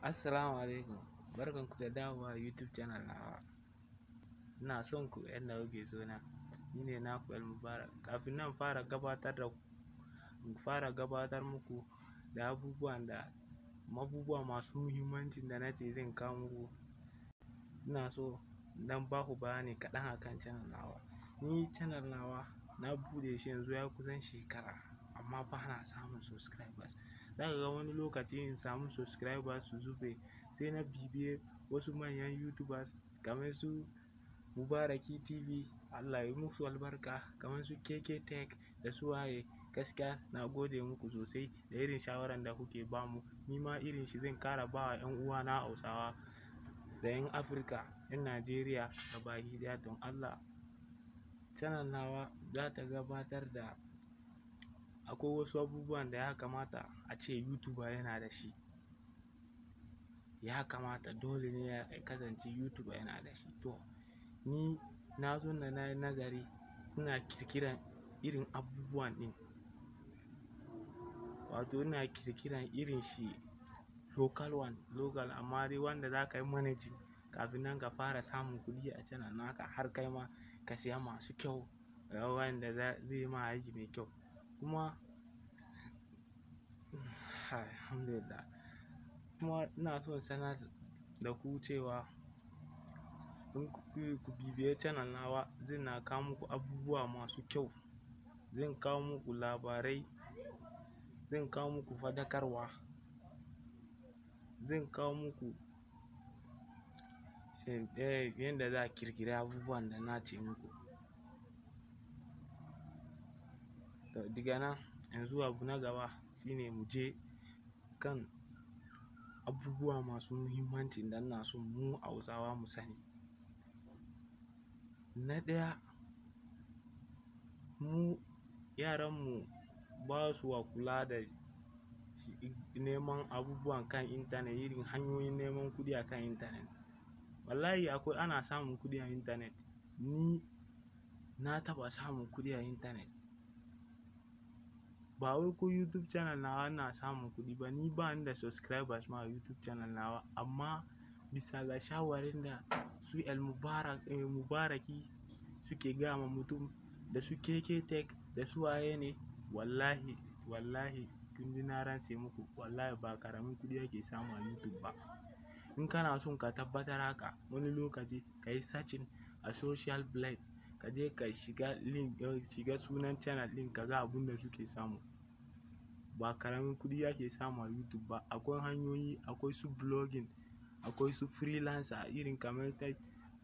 Assalamu alaikum, barkanku da dawowa YouTube channel nawa. Ina son ku yanda kuke so na. Ni ne naku El Mubarak. Kafin nan fara gabatar muku da abubuwa masu muhimmancin da nace zan kawo muku, ina so in ɗan baku bayani kaɗan akan channel nawa. Ni channel nawa na buɗe shi yanzu ya kusan shekara, amma bana samun subscribers. Za ka ga wani lokaci in samu subscribers su zube, sai na bibiye wasu manyan YouTubers kamar su Mubaraki TV, Allah ya musu albarka, kamar su KK Tech da su waye. Gaskiya na gode muku sosai da irin shawaran da kuke bamu. Ni ma irin shi zan ƙara ba wa 'yan uwana Hausawa da 'yan Afirka, 'yan Najeriya gabaki ɗaya. Don Allah, channel nawa za ta gabatar da akwai wasu abubuwan da ya kamata ace YouTuber yana da shi. Ya kamata dole ne ya kasance YouTuber yana da shi. To, ni na zauna na yi nazari, ina ƙirƙiran irin abubuwan ɗin. Wato ina ƙirƙiran irin shi local one, local, amma dai wanda za ka yi managing kafin nan ka fara samun kuɗi a channel naka har kai ma ka siya masu kyau, wanda zai ma aiki mai kyau. Kuma alhamdulillah. Kuma ina so in sanar da ku cewa in ku bibiye channel nawa, zan na kawo muku abubuwa masu kyau. Zan kawo muku labarai, zan kawo muku faɗakarwa, zan kawo muku yanda za a ƙirƙiri abubuwan da na ce muku. To, daga nan yanzu abu na gaba shine mu je kan abubuwa masu muhimmancin da ina so mu Hausawa mu sani. Na ɗaya, mu yaran mu ba su wa kula da neman abubuwan kan intanet, irin hanyoyin neman kuɗi a kan intanet. Wallahi akwai ana samun kuɗi a intanet. Ni na taɓa samun kuɗi a intanet. Ba wai ko YouTube channel nawa ina samun kuɗi ba, ni bani da subscribers ma a YouTube channel nawa, amma bisa ga shawarin da su El Mubarak, Mubaraki suke gaya ma mutum da su KK Tech da su waye ne, wallahi, wallahi kun ji na rantse muku, wallahi ba ƙaramin kuɗi ake samu a YouTube ba. In kana son ka tabbatar haka, wani lokaci ka yi searching a Social Blade, ka je ka shiga link, shiga sunan channel ɗin ka ga abun da suke samu. Ba ƙaramin kuɗi ake samu a YouTube ba. Akwai hanyoyi, akwai su blogging, akwai su freelancer, irin kamar ta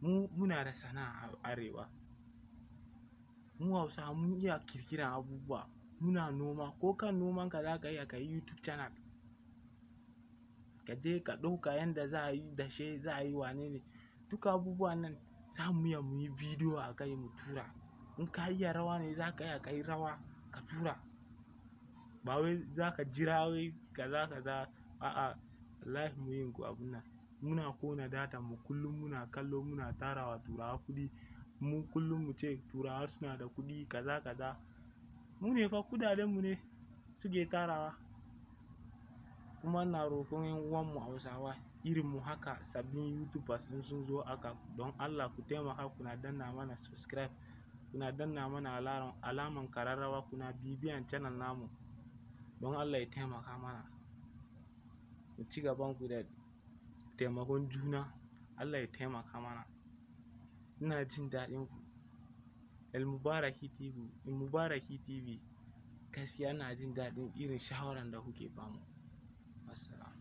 mu muna da sana'a a arewa. Mu Hausawa mun iya ƙirƙiran abubuwa. Muna noma, ko kan noman ka za ka iya ka yi YouTube channel. Ka je ka ɗauka yanda za a yi dashe, za a yi wane ne. Duka abubuwan nan za mu iya muyi bidiyo a kai mu tura. In ka iya rawa ne, za ka iya ka yi rawa ka tura. Ba wai za ka jira wai kaza kaza. A'a, wallahi mu yin ku abun nan. Muna ƙona datan mu kullum, muna kallo, muna tara wa turawa kuɗi. Mu kullum mu ce turawa suna da kuɗi kaza kaza. Mu ne fa kuɗaɗen mu ne suke tarawa. Kuma ina rokon 'yan uwan mu Hausawa irin mu haka, sabbin YouTubers in sun zo haka, don Allah ku taimaka kuna danna mana subscribe, kuna danna mana alaman kararrawa, kuna bibiyan channel namu. Don Allah ya taimaka mana. Mu ci gaban ku da taimakon juna. Allah ya taimaka mana. Ina jin daɗin ku. El Mubaraki TV, Mubaraki TV, gaskiya ina jin daɗin irin shawaran da kuke bamu. Wassalam.